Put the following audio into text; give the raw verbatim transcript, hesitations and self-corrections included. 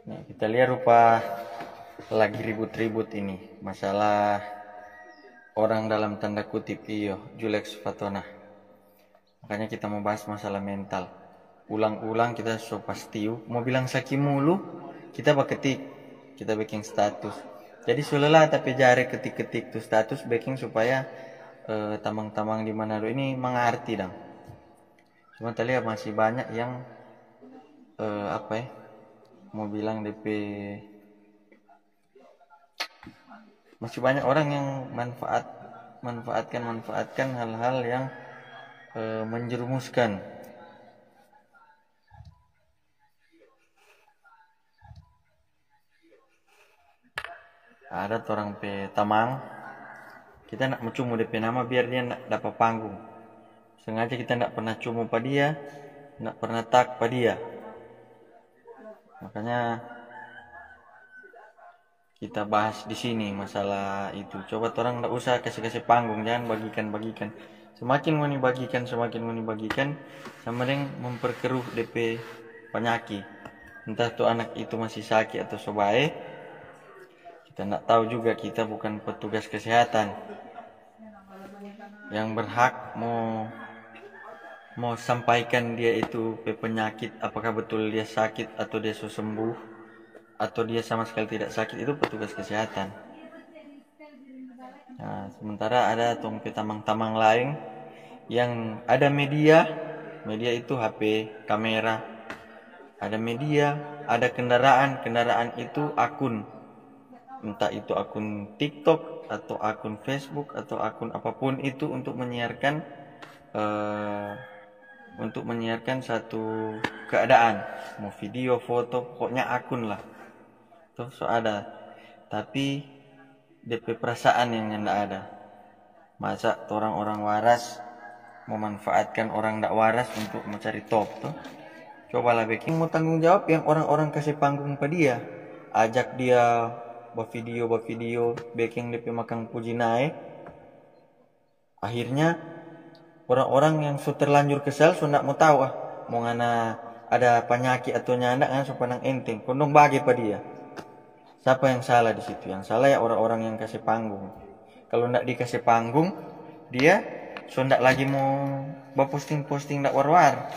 Nah, kita lihat rupa lagi ribut-ribut ini masalah orang dalam tanda kutip, iyo, Julex Fatona. Makanya kita mau bahas masalah mental. Ulang-ulang kita so pastiu, mau bilang saki mulu, kita baketik, kita bikin status. Jadi so lelah tapi jare ketik-ketik tu status, bikin supaya eh, tamang-tamang di Manado ini mengerti dang. Cuma tadi masih banyak yang eh, apa ya, mau bilang D P, masih banyak orang yang manfaat manfaatkan manfaatkan hal-hal yang eh, menjerumuskan. Ada orang pe tamang, kita nak mau cumu D P nama biar dia nak dapat panggung. Sengaja kita nak pernah cumu pa dia, nak pernah tag pa dia. Makanya kita bahas di sini masalah itu. Coba torang ndak usah kase-kase panggung, jangan bagikan-bagikan. Semakin ngoni bagikan, semakin ngoni bagikan, sama deng memperkeruh D P panyaki. Entah tu anak itu masih saki atau so bae, kita ndak tahu juga, kita bukan petugas kesehatan yang berhak mau mau sampaikan dia itu pe penyakit, apakah betul dia sakit atau dia so sembuh atau dia sama sekali tidak sakit, itu petugas kesehatan. Nah, sementara ada tong pe tamang-tamang laeng yang ada media, media itu H P, kamera, ada media, ada kendaraan, kendaraan itu akun, entah itu akun TikTok atau akun Facebook atau akun apapun itu untuk menyiarkan eh, untuk menyiarkan satu keadaan, mau video, foto, pokoknya akun lah. Tuh so ada, tapi D P perasaan yang nyanda ada. Masa torang orang waras memanfaatkan orang ndak waras untuk mencari top tuh? Cobalah bikin mau tanggung jawab yang orang-orang kasih panggung pa dia, ajak dia bavideo bavideo, bikin D P makang puji nae. Akhirnya orang-orang yang so terlanjur kesal so ndak mo tau ah, mo ngana ada panyaki atau nyanda, ngana so pandang enteng, kong dong bage pa dia. Sapa yang salah di situ? Yang salah ya orang-orang yang kase panggung. Kalu ndak dikase panggung, dia so ndak lagi mo baposting-posting ndak war-war.